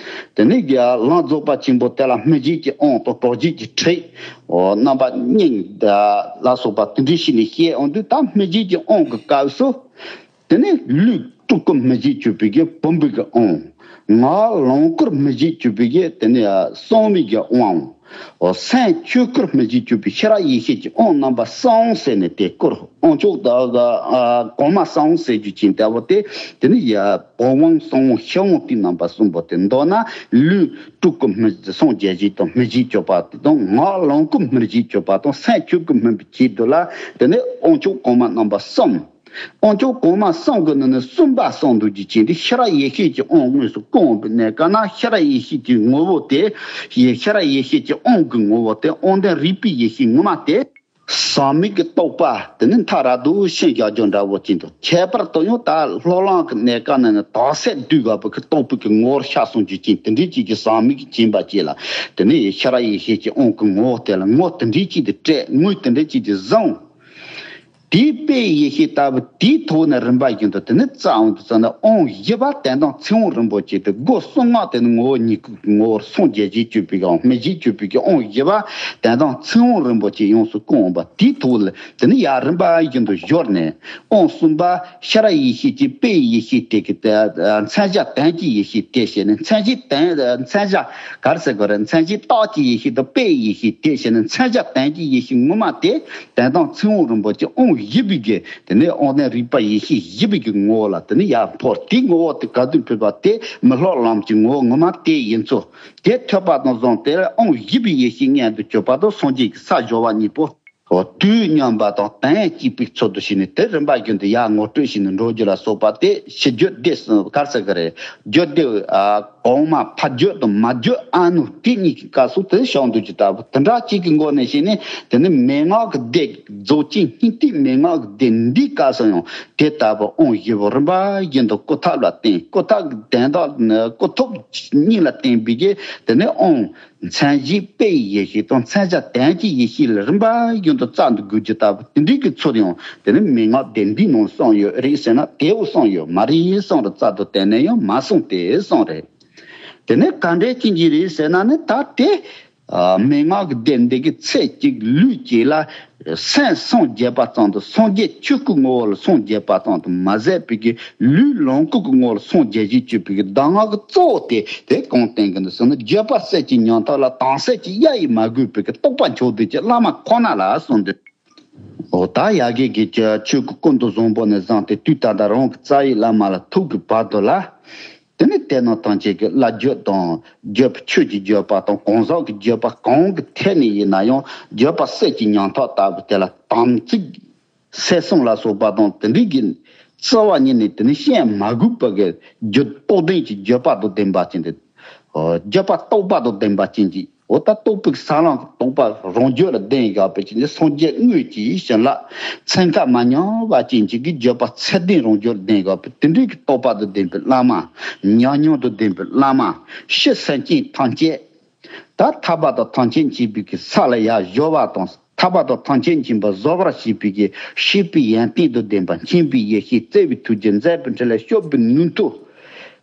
དེ་ནས་ཀྱི་ལམ་རྫོགས་པ་ཆེན་པོ་དེ་ལ་སྨིན་བྱེད་ཀྱི་དབང་དང་གྲོལ་བྱེད་ཀྱི་ཁྲིད། འོ་རྣམ་པ་གཉིས་ལ་སོགས་པ་དེ་འདྲའི་ཞིག་ནས་བཤད་འོང་དུས། ད་སྨིན་བྱེད་ཀྱི་དབང་གི་སྐབས་སུ། དེ་ནས་ལུས་སྤྲུལ་སྐུ་སྨིན་བྱེད་གྱུར་པའི་གི་བུམ་པའི་གི་དབང་། ངག་ལོངས་སྐུར་སྨིན་བྱེད་གྱུར་པའི་གི་དེ་ནས་གསང་བའི་གི་དབང་། འོ་སེམས་ཆོས་སྐུར་སྨིན་བྱེད་གྱུར་པའི་ཤེས་རབ་ཡེ་ཤེས་ཀྱི་དབང་རྣམ་པ་གསུམ་ཟེར་ནས་དེ་བསྐུར། དབང་ཕྱུག་ད་ག་གོང་མ་གསུམ་ཟེར་རྒྱུ་ཅན་ལྟ་བུ་དེ་དེ་ནི་ཡ་བུམ་དབང་གསང་དབང་ཤེས་དབང་དེ་རྣམ་པ་གསུམ་པོ་དེ་མདོར་ན་ལུས་སྤྲུལ་སྐུ་སྨིན་སངས་རྒྱས་བྱེད་དང་སྨིན་བྱེད་གྱུར་པ་དེ་དང་ངག་ལོངས་སྐུ་སྨིན་བྱེད་གྱུར་པ་དང་སེམས་ཆོས་སྐུ་སྨིན་པའི་ཆེད་དུ་ལ་དེ་ནི་དབང་ཕྱུག་གོང་མ་རྣམ་པ་གསུམ། དབང་ཕྱུག་གོང་མ་གསུམ་གྱི་ནང་ནས་གསུམ་པ་གསུངས་འདུག་རྒྱུ་ཅན་དེ་ཤེས་རབ་ཡེ་ཤེས་ཀྱི་དབང་དངོས་སུ་བསྐུར་འོང་བའི་གནས་སྐབས་ན། ཤེས་རབ་ཡེ་ཤེས་ཀྱི་ངོ་བོ་དེ་ཡེ་ཤེས་རབ་ཡེ་ཤེས་ཀྱི་དབང་གི་ངོ་བོ་དེ་དབང་ལྡན་རིག་པའི་ཡེ་ཤེས་ངོ་མ་དེ། ཟག་མེད་ཀྱི་རྟོག་པ་དེ་ནི་མཐའ་རབ་ཏུ་ཕྱིན་བཞག་རྒྱུ་འདྲ་བོ་ཅན་དུ། ཁྱད་པར་དུ་ཡང་ད་སློབ་ལམ་གྱི་གནས་སྐབས་ནང་ནས་དག་ས་དུས་འགག་པའི་གི་རྟོགས་པའི་གི་ངོ་བོར་ཤར་སོང་རྒྱུ་ཅན་དེ་འདྲའི་ཅིག་གི་ཟག་མེད་ཀྱི་སྦྱིན་པ་ཅིག་ལ་དེ་ནི་ཡེ་ཤེས་རབ་ཡེ་ཤེས་ཀྱི་དབང་གི་ངོ་བོ་དེ་ལ་ངོ་དེ་འདྲའི་ཅིག་དེ་སྤྲད། ངོས་དེ་འདྲའི་ཅིག་དེ་བཟུང་། དེའི་དཔལ་ཡེ་ཤེས་ལྟ་བུ་དེའི་ཐོག་ནས་རིམ་པ་བཞིན་དུ་དེ་ནི་རྩ་བ་འདི་ཚོ་ནི་དབང་བཞི་པ་དོན་དམ་ཚིག་དབང་རིན་པོ་ཆེ་དེ་སྒོ་གསུམ་མ་དེ་ནི་ངོ་བོ་ཉིད་སྐུ་གི་ངོ་བོར་སངས་རྒྱས་བྱེད་གྱུར་པའི་དབང་སྨིན་བྱེད་གྱུར་པའི་གི་དབང་བཞི་པ་དོན་དམ་ཚིག་དབང་རིན་པོ་ཆེ་ཡོངས་སུ་བསྐུར་འོང་བ་དེའི་ཐོག་ལ་དེ་ནི་ཡར་རིམ་པ་བཞིན་དུ་སྦྱོར་ནས། དབང་གསུམ་པ་ཤེས་རབ་ཡེ་ཤེས་ཀྱི་དཔལ་ཡེ་ཤེས་དེ་གི་དེ་མཚན་བྱང་དོན་གྱི་ཡེ་ཤེས་དེ་བྱས་ནས། མཚན་གཞི་དོན་མཚན་བྱང་ག་རེ་ཟེར་དགོས་རེད། མཚན་གཞི་རྟགས་ཀྱི་ཡེ་ཤེས་དང་དཔལ་ཡེ་ཤེས་དེ་བྱས་ནས། མཚན་བྱང་དོན་གྱི་ཡེ་ཤེས་ངོ་མ་དེ་དོན་དམ་ཚིག་དབང་རིན་པོ་ཆེ་དབང་ བཞི་པའི་གི་དེ་ནས་དབང་ལྡན་རིག་པ་ཡེ་ཤེས་བཞི་པའི་གི་ངོ་བོ་ལ་དེ་ནས་ཡར་འཕོ། དེའི་ངོ་བོ་དེ་ག་དུས་ཕེབས་པ་དེ་མི་སློབ་ལམ་གྱི་ངོ་བོ་ངོ་མ་དེ་ཡིན་ཚུལ། དེ་ཐོས་པ་དང་བཟུང་སྟེ་དབང་བཞི་པའི་ཡེ་ཤེས་མངོན་དུ་གྱུར་པ་དང་སངས་རྒྱས་ཀྱི་ས་སྦྱོར་བ་གཉིས་པོ། འོ། དུས་མཉམ་པ་དང་དོན་གཅིག་པའི་ཚུལ་དུ་བྱས་ནས་དེ་རིམ་པ་བཞིན་དུ་ཡར་ངོ་སྤྲོད་བྱས་ནས་འགྲོ་རྒྱུ་ལ་སོགས་པ་དེ་ཕྱི་རྒྱུད་སྡེ་གསུམ་ག་རེ་ཟེར་གི་རེད། རྒྱུད་སྡེ་ཨ་གོང་མ་ཕ་རྒྱུད་དང་མ་རྒྱུད་ཨ་ནུ་དེ་གཉིས་ཀྱི་སྐབས་སུ་དེ་བྱུང་འདུག་ཅི་ལྟ་བུ་དེ་འདྲ་གཅིག་གི་སྒོ་ནས་བྱས་ནས་དེ་ནི་མན་ངག་གི་སྡེ། རྫོགས་ཆེན་སྙིང་ཐིག་མན་ངག་གི་སྡེ་འདིའི་སྐབས་སུ་ཡང་དེ་ལྟ་བུ་དབང་བཞི་པོ་རིམ་པ་བཞིན་དུ་སྐུ་ཐབས་ལ་བརྟེན། སྐུ་ཐབས་ཀྱི་དོན་དག་ནི་སྐུ་ཐོབ་གཉིས་ལ་བརྟེན་པའི་གི་དེ་ནི་དབང་མཚན་གཞི་དཔེའི་ཡེ་ཤེས་དང་མཚན་བྱ་དོན་གྱི་ཡེ་ཤེས་ལ་རིམ་པ་བཞིན་དུ་བརྩམས་ཏེ་དགོས་རྒྱུ་ལྟ་བུ་དེ་འདྲའི་གི་ཚུལ་ཡང་དེ་ནི་མན་ངག་སྡེ་འདིའི་ནང་གསུངས་ཡོད་རེད་ཟེར་ན་དེའུ་གསུངས་ཡོད་མ་རེད་གསུངས་རེད། རྩ་དང་དོན་ནས་ཡང་མ་གསུངས་ཏེ་གསུངས་རེད། དེ་ནས་ག་འདྲས་ཅན་གྱི་རེད་ཟེར་ན་ནི་ད་དེ། ཨ་མན་ངག་གི་སྡེ་འདི་གི་ཚེ་གཅིག་ལུས་གཅིག་ལ་སེམས་སངས་རྒྱས་པ་ཙམ་དུ་སངས་རྒྱས་ཆོས་སྐུའི་ངོ་བོ་ལ་སངས་རྒྱས་པ་ཙམ་དུ་མ་ཟད་པའི་གི་ལུས་ལོངས་སྐུ་གི་ངོ་བོ་ལ་སངས་རྒྱས་བཞིན་གྱུར་པའི་གི་གདམས་ངག་གི་གཙོ་བོ་དེ་དེ་གང་བསྟན་གི་འདུག་ཟེར་ན། བརྗོད་པ་གསེར་གྱི་ཉམ་ཐག་ལ་དྭངས་གསལ་གྱི་གཡའ་ཡིས་མ་གོས་པའི་གི་རྟོགས་པ་མཆོག་ལྡན་གྱི་བླ་མ་ཁོ་ན་ལ་གསུངས་འདུག་འོ་ད་ཡ་གི་གི་ཆོས་སྐུ་ཀུན་ཏུ་བཟང་པོ་ནས་བཟུང་སྟེ་དུས་ད་ལྟ་རང་གི་རྩ་བའི་བླ་མ་ལ་ཐུག་གི་བར་དུ་ལ། དེ་ནི་དེ་རྣམས་ཐམས་ཅད་ཀྱི་བླ་བརྒྱུད་དང་བརྒྱུད་པའི་ཆོས་ཀྱི་བརྒྱུད་པ་དང་གང་ཟག་གི་བརྒྱུད་པ་གང་གི་ཐད་ནས་ཡིན་ན་ཡང་བརྗོད་པ་གསེར་གྱི་ཉམ་ཐག་ལྟ་བུ་དེ་ལ་དམ་ཚིག་གསེར་སྲང་ལ་སོགས་པ་དང་དེ་འདྲའི་གི་རྩ་བ་ཉིད་ནས་དེ་ནི་བཤད་མ་དགོས་པ་གི་རྒྱུད་རྟོགས་ལྡན་གྱི་བརྗོད་པ་དང་ལྡན་པ་ཅན་དེ། རྒྱུད་པ་རྟོགས་པ་དང་ལྡན་པ་ཅན་གྱི། འོ་ད་རྟོགས་པའི་ས་ལམ་གྱི་རྟོགས་པ་རང་རྒྱུད་ལ་ལྡན་ཡོད་པའི་ཅན་གྱི་སངས་རྒྱས་དངོས་ཀྱི་བྱིན་རླབས་ཚན་ཁ་མ་ཉམས་པ་ཅན་གྱི་གི་བརྗོད་པ་ཚད་ལྡན་རང་རྒྱུད་ལ་ལྡན་ཡོད་པའི་དེ་འདྲའི་གི་རྟོགས་པ་དང་ལྡན་པའི་བླ་མ། ཉམས་མྱོང་དང་ལྡན་པའི་བླ་མ། ཕྱི་སེམས་ཅན་ཐམས་ཅད་ད་ཐར་པ་དང་ཐམས་ཅད་མཁྱེན་པའི་གི་ས་ལ་ཡར་སྦྱོར་བ་དང་། ཐར་པ་དང་ཐམས་ཅད་མཁྱེན་པ་བཟོ་བར་བྱེད་པའི་གི་ཤེས་པའི་ཡོན་ཏན་དང་ལྡན་པ། མཁྱེན་པའི་ཡེ་ཤེས། བརྩེ་བའི་ཐུགས་རྗེ། མཛད་པའི་འཕྲིན་ལས། སྤྱོད་པའི་ནུས་མཐུ།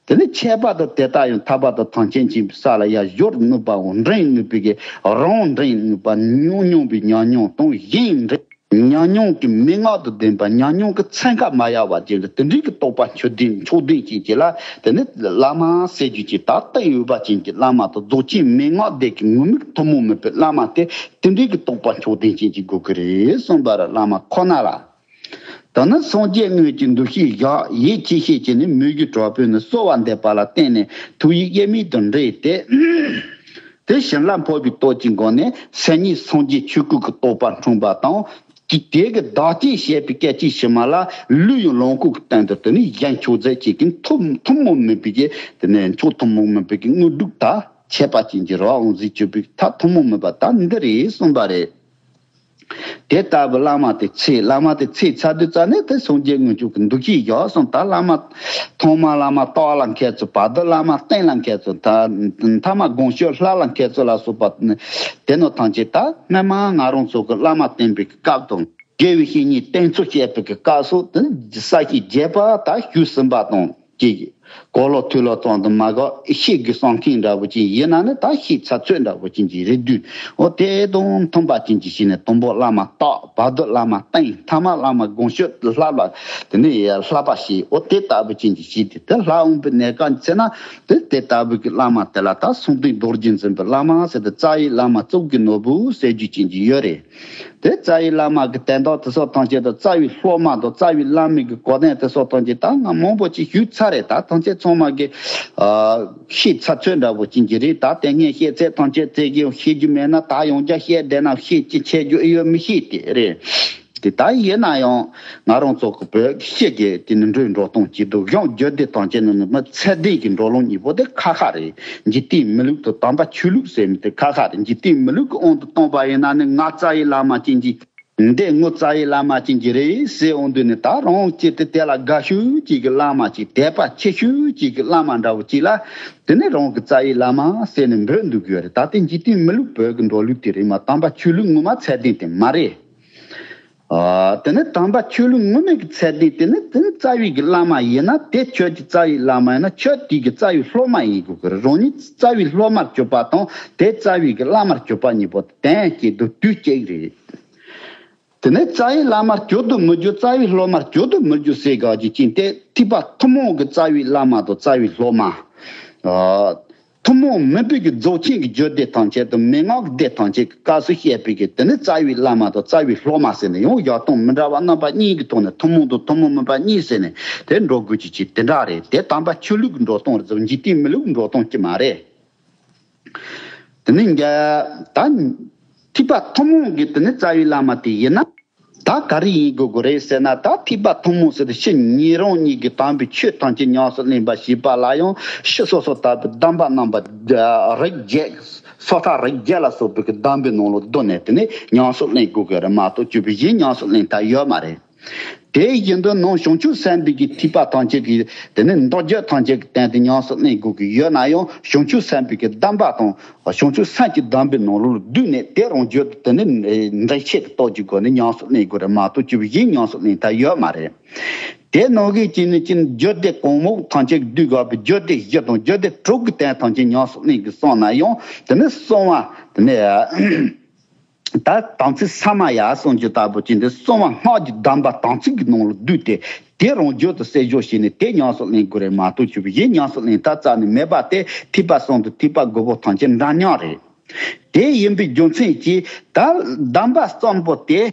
དེ་ནི་ཁྱད་པར་དུ་དེ་དག་ཡང་ཐར་པ་དང་ཐམས་ཅད་མཁྱེན་པའི་ས་ལ་ཡར་སྦྱོར་ནུས་པའོ། འདྲེན་ནུས་པའི་གི་རང་འདྲེན་ནུས་པ། མྱོང་མྱོང་པའི་ཉམས་མྱོང་དང་གཞན་འདྲེན། ཉམས་མྱོང་གི་མན་ངག་དང་ལྡན་པ། ཉམས་མྱོང་གི་ཚན་ཁ་མ་ཡལ་བ་ཅན་གྱི་དེ་འདྲའི་གི་རྟོགས་པ་མཆོག་ལྡན་མཆོག་ལྡན་ཅན་གྱི་ལ་དེ་ནི་བླ་མ་ཟེར་རྒྱུ་ཅིག་ད་བསྟེན་འོས་པ་ཅན་གྱི་བླ་མ་དང་རྫོགས་ཆེན་མན་ངག་སྡེ་གི་ངུར་སྨྲིག་ཐུན་མོང་མིན་པའི་བླ་མ་དེ་དེ་འདྲའི་གི་རྟོགས་པ་མཆོག་ལྡན་ཅན་གྱི་དགོས་ཀྱི་རེད་གསུངས་པ་རེད། བླ་མ་ཁོ་ན་ལ། ད་ནི་སངས་རྒྱས་དངོས་ཀྱི་འདུ་ཤེས་བཞག་ཡིད་ཆེས་ཤེས་བྱས་ནས་མོས་གུས་དྲག་པོས་ནི་གསོལ་བ་འདེབས་པ་ལ་བརྟེན་ནས་ཐུགས་ཡིད་དབྱེར་མེད་དུ་འདྲེས་ཏེ། དེ་བྱིན་རླབས་འཕོ་བའི་སྟོབས་ཀྱི་སྒོ་ནས་སེམས་ཉིད་སངས་རྒྱས་ཆོས་སྐུ་གི་རྟོགས་པ་འཁྲུངས་པ་དང་། དེ་དེ་གི་བདག་རྐྱེན་བྱས་པའི་སྐད་ཅིག་ཕྱི་མ་ལ་ལུས་ཡང་ལོངས་སྐུ་གི་སྟེང་དུ་དེ་ནི་གཞན་མཆོག་མཛད་ཅིག་གི་ཐུན་ཐུན་མོང་མིན་པའི་གི་དེ་ནས་མཆོག་ཐུན་མོང་མིན་པའི་གི་དངོས་གྲུབ་ད་ཁྱད་པར་ཅན་གྱི་རང་དབང་གཟིགས་གྱུར་པའི་ཐབས་ཐུན་མོང་མིན་པ་ད་འདི་རེད་གསུངས་པ་རེད། དེ་ལྟ་བུ་བླ་མ་དེ་ཚེ་བླ་མ་དེ་ཚེ་ཚར་དུས་ཙ་ནས་དེ་སངས་རྒྱས་དངོས་གྲུབ་ཀྱི་འདུ་ཤེས་བཞག་སོང་། ད་བླ་མ་ཐོག་མ་བླ་མ་ལྟ་བ་ལ་མཁས་ཚུལ། བར་དུ་བླ་མ་བསྟེན་ལ་མཁས་ཚུལ། ད་མཐའ་མ་དགོངས་སྤྱོད་ལྷ་ལ་མཁས་ཚུལ་ལ་སོགས་པ་དེ་ནི་ཐམས་ཅད་ད་སྔ་མ་ང་རང་ཚོ་གི་བླ་མ་བསྟེན་པའི་སྐབས་དང་། དགེ་བའི་བཤེས་གཉེན་བསྟེན་ཚུལ་བཤད་པའི་སྐབས་སུ་དེ་ས་ཞིང་རྒྱས་པ་ད་ཞུས་ཟིན་པ་དང་གཅིག་གོ་ལོ་ཐོས་ལོ་ཙམ་དུ་མ་གོ་ཤེས་དགོས་བསམ་མཁན་འདྲ་བོ་ཅིག་ཡིན་ན་ནི་ད་ཤེས་ཚར་ཚོད་འདྲ་བོ་ཅན་གྱི་རེད་དུས། འོ་དེ་དང་མཐུན་པ་ཅན་གྱི་ཞིག་ནས་དང་པོ་བླ་མ་བརྟག་བར་དུ་བླ་མ་བསྟེན། མཐའ་མ་བླ་མ་དགོངས་སྤྱོད་ལྷ་ལ་དེ་ནས་ཡར་བསླབ་པ་བྱེད། འོ་དེ་ལྟ་བུ་ཅན་གྱི་ཞིག་དེ་དེ་ལྷ་འོང་པའི་གནས་སྐབས་ཚེ་ན་དེ་དེ་ལྟ་བུ་གི་བླ་མ་དེ་ལ་ད་གསུང་རྟེན་རྡོ་རྗེ་འཛིན་པའི་བླ་མ་ཟེར་ཏེ་རྩ་བའི་བླ་མ་གཙུག་གི་ནོར་བུ་ཟེར་རྒྱུ་ཅན་གྱི་ཡོད་རེད། དེ་རྩ་བའི་བླ་མ་གི་དོན་དག་དེ་སོགས་ཐམས་ཅད་དང་རྩ་བའི་སློབ་མ་དང་རྩ་བའི་བླ་མའི་གི་གོ་དོན་དེ་སོགས་ཐམས་ཅད་ད་ང་མང་པོ་ཅིག་ཞུས་ཚར་རེད། ད་ཐམས་ཅད་ཚང་མ་གི་ཨ་ཤེས་ཚར་ཚོད་འདྲ་བོ་ཅན་གྱི་རེད། ད་དེ་སྔའི་བཤད་ཚད་ཐམས་ཅད་ཙེ་གི་ཤེས་རྒྱུ་མེད་ན་ད་ཡང་བསྐྱར་བཤད་བསྡད་ན་བཤད་ཀྱི་ཆད་རྒྱུ་ཨེ་ཡོད་མི་ཤེས་དེ་རེད། དེ་ད་ཡིན་ན་ཡང་ང་རང་ཚོ་གི་བོད་ཀྱི་སྤྱི་གི་དེ་ནི་འགྲོ་འགྲོ་སྟངས་ཀྱི་འདུག་གཞུང་རྒྱུད་སྡེ་ཐམས་ཅད་ནི་མི་ཚད་ལྡན་གྱི་འགྲོ་ལུགས་གཉིས་པོ་དེ་ཁ་ཁ་རེད། འཇིག་རྟེན་མི་ལུགས་དང་དམ་པ་ཆོས་ལུགས་ཟེར་མི་དེ་ཁ་ཁ་རེད། འཇིག་རྟེན་མི་ལུགས་ཀྱི་དབང་དུ་བཏང་པ་ཡིན་ན་ནི་ང་རྩ་བའི་བླ་མ་ཅན་གྱི་འདི་ངོ་རྩ་བའི་བླ་མ་ཅན་གྱི་རེད་ཟེར་འོང་དུས་ནི་ད་རང་ཅི་སྟེ་དེ་ལ་དགའ་ཤོས་ཅིག་གི་བླ་མ་ཅིག་དད་པ་ཆེ་ཤོས་ཅིག་གི་བླ་མ་འདྲ་བོ་ཅིག་ལ་དེ་ནི་རང་གི་རྩ་བའི་བླ་མ་ཟེར་ནས་འབོད་འདུག་གི་ཡོད་རེད། ད་ལྟའི་འཇིག་རྟེན་མི་ལུགས་བོད་ཀྱི་འགྲོ་ལུགས་དེ་རེད་མ། དམ་པ་ཆོས་ལུགས་ངོ་མ་ཚད་ལྡན་དེ་མ་རེད། ཨ། དེ་ནི་དམ་པ་ཆོས་ལུགས་ངོ་མའི་གི་ཚད་ལྡན་དེ་ནི་དེ་ནི་རྩ་བའི་གི་བླ་མ་ཡིན་ན་དེ་ཁྱོད་ཀྱི་རྩ་བའི་བླ་མ་ཡིན་ན་ཁྱོད་དེ་གི་རྩ་བའི་སློབ་མ་ཡིན་དགོས་གི་རེད། རང་ཉིད་རྩ་བའི་སློབ་མར་གྱུར་པ་དང་དེ་རྩ་བའི་གི་བླ་མར་གྱུར་པ་གཉིས་པོ་དོན་གཅིག་དང་དུས་གཅིག་རེད། དེ་ནས་རྩ་བའི་བླ་མར་གྱུར་དུ་མི་འགྱུར། རྩ་བའི་སློབ་མར་གྱུར་དུ་མི་འགྱུར་ཟེར་དགོས་རྒྱུ་ཅན་དེ་ཐེག་པ་ཐུན་མོང་གི་རྩ་བའི་བླ་མ་དང་རྩ་བའི་སློབ་མ། ཨ། ཐུན་མོང་མིན་པའི་གི་རྫོགས་ཆེན་གྱི་རྒྱུད་སྡེ་ཐམས་ཅད་དང་མན་ངག་སྡེ་ཐམས་ཅད་ཀྱི་སྐབས་སུ་བཤད་པའི་གི་དེ་ནི་རྩ་བའི་བླ་མ་དང་རྩ་བའི་སློབ་མ་ཟེར་ནས་ཡང་ཡང་སྟོང་མི་འདྲ་བ་རྣམ་པ་གཉིས་ཀྱི་ཐོག་ནས་ཐུན་མོང་དང་ཐུན་མོང་མིན་པ་གཉིས་ཟེར་ནས་དེ་འགྲོ་དགོས་ཀྱི་ཅིག་དེ་འདྲ་རེད། དེ་དམ་པ་ཆོས་ལུགས་ཀྱི་འགྲོ་སྟངས་རེད་ཙང་འཇིག་རྟེན་མི་ལུགས་ཀྱི་འགྲོ་སྟངས་ཅིག་མ་རེད། དེ་ནི་ད་ཐེག་པ་ཐུན་མོང་གི་དེ་ནི་རྩ་བའི་བླ་མ་དེ་ཡིན་ན། ད་ག་རེ་ཡིན་དགོས་དགོས་རེད་ཟེར་ན། ད་ཐེག་པ་ཐུན་མོང་ཟེར་དུས་ཕྱི་ཉིན་རང་ཉིད་ཀྱི་དམ་པའི་ཆོས་ཐམས་ཅད་ཉམས་སུ་ལེན་པ་ཞེས་པ་ལ་ཡང་ཕྱི་སོ་སོ་ལྟ་བུའི་གདམས་པ་རྣམ་པ་རིགས་བརྒྱད། སོ་ཐར་རིགས་བརྒྱད་ལ་སོགས་པའི་གི་གདམས་པའི་ནང་ལ་བསྡུས་ནས་དེ་ནས་ཉམས་སུ་ལེན་དགོས་ཀྱི་རེད་མ་གཏོགས་སྐྱོ་བའི་གཞན་ཉམས་སུ་ལེན་ཐབས་ཡོད་མ་རེད། དེ་བཞིན་དུ་ནང་བྱང་ཆུབ་སེམས་དཔའི་གི་ཐེག་པ་ཐམས་ཅད་ཀྱི་དེ་ནས་མདོ་རྒྱུད་ཐམས་ཅད་ཀྱི་སྟེང་དུ་ཉམས་སུ་ལེན་དགོས་ཀྱི་ཡོད་ན་ཡང་བྱང་ཆུབ་སེམས་དཔའི་གི་གདམས་པ་དང་བྱང་ཆུབ་སེམས་ཀྱི་གདམས་པའི་ནང་ལོགས་ལ་བསྡུས་ནས་དེ་རང་རྒྱུད་དུ་དེ་ནས་འདྲེན་བྱེད་ཀྱི་སྟོབས་ཀྱི་སྒོ་ནས་ཉམས་སུ་ལེན་དགོས་རེད་མ་གཏོགས་སྐྱོ་བའི་གཞན་ཉམས་སུ་ལེན་ཐབས་ཡོད་མ་རེད། དེ་ནང་གི་ཅིག་ནི་ཅིག་རྒྱུད་སྡེ་གོང་འོག་ཐམས་ཅད་ཀྱི་བསྡུས་དགོས་པའི་རྒྱུད་སྡེ་བཞི་དང་རྒྱུད་སྡེ་དྲུག་གི་སྟེང་ཐམས་ཅད་ཉམས་སུ་ལེན་དགོས་གསུངས་ན་ཡང་དེ་ནི་གསང་བ་དེ་ནས། ད་དམ་ཚིག་ས་མ་ཡ་གསུངས་རྒྱུ་ལྟ་བུ་ཅིག་འདི་གསང་བ་སྔགས་ཀྱི་གདམས་པ་དམ་ཚིག་གི་ནང་ལ་བསྡུས་ཏེ་དེ་རང་རྒྱུད་དུ་གསལ་བརྗོད་བྱས་ནས་དེ་ཉམས་སུ་ལེན་དགོས་རེད་མ་གཏོགས་སྐྱོ་བའི་གཞན་ཉམས་སུ་ལེན་ཐབས་རྩ་ནས་མེད་པ་དེ་ཐེག་པ་གསུམ་དང་ཐེག་པ་དགུ་པོ་ཐམས་ཅད་འདྲ་མཉམ་རེད། དེ་ཡིན་པའི་རྒྱུ་མཚན་གྱིས་ད་གདམས་པ་གསུམ་པོ་དེ་